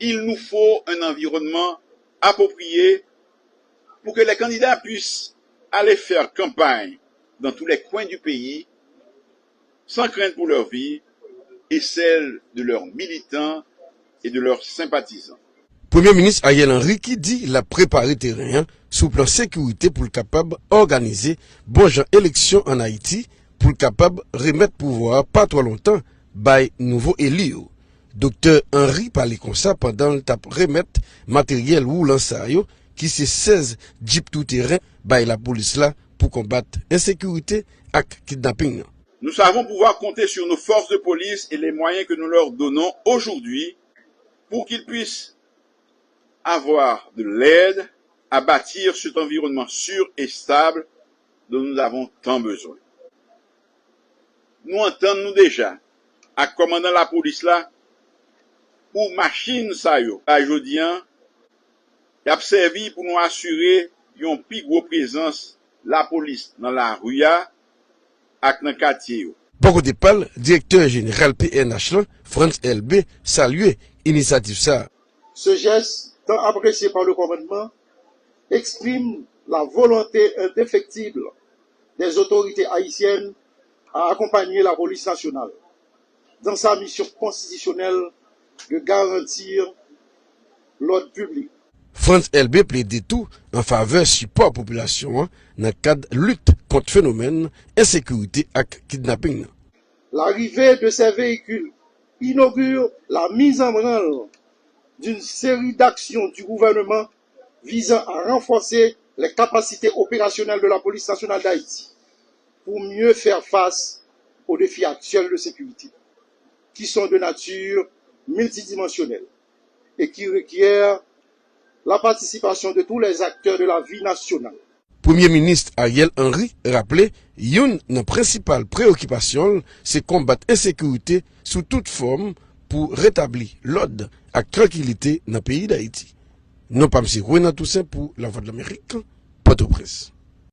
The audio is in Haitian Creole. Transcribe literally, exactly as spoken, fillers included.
Il nous faut un environnement approprié pour que les candidats puissent aller faire campagne dans tous les coins du pays sans crainte pour leur vie et celle de leurs militants et de leurs sympathisants. Premye Minis Ariel Henry ki di l ap prepare teren an sou plan sekirite pou l kapab òganize bon jan eleksyon ann Ayiti pou l kapab remèt pouvwa a pa twò lontan bay nouvo eli yo. Doktè Henry pale konsa pandan l t ap remèt materyèl woulan sa yo ki se sèz djip tou teren bay lapolis la pou konbat ensekirite ak kidnaping nan. Nous savons pouvoir compter sur nos forces de police et les moyens que nous leur donnons aujourd'hui pour qu'ils puissent avoir de l'aide à bâtir cet environnement sûr et stable dont nous avons tant besoin. Nou antann nou deja ak kòmandan lapolis la pou machin sa yo. A jodi a, y ap sèvi pou nou asire yon pi gwo prezans lapolis nan lari a ak nan katye yo. Bò kote pa l, direktè jeneral P N H lan, Frantz Elbé, salye inisyativ sa a. Ce geste, tant apprécié par le commandement, exprime la volonté indéfectible des autorités haïtiennes à accompagner la police nationale dans sa mission constitutionnelle de garantir l'ordre public. Frantz Elbé plede tou an favè sipò popilasyon an nan kad lit kont fenomèn ensekirite ak kidnaping nan. L'arrivée de ces véhicules inaugure la mise en branle d'une série d'actions du gouvernement visant à renforcer les capacités opérationnelles de la Police nationale d'Haïti pour mieux faire face aux défis actuels de sécurité, qui sont de nature multidimensionnelle et qui requièrent la participation de tous les acteurs de la vie nationale. Premye Minis Ariel Henry raple youn nan prensipal preyokipasyon l se konbat ensekirite sou tout fòm pou retabli lòd ak trankilite nan peyi Dayiti. Non pa m se Renan Toussaint pou Lavwadlamerik, Pòtoprens.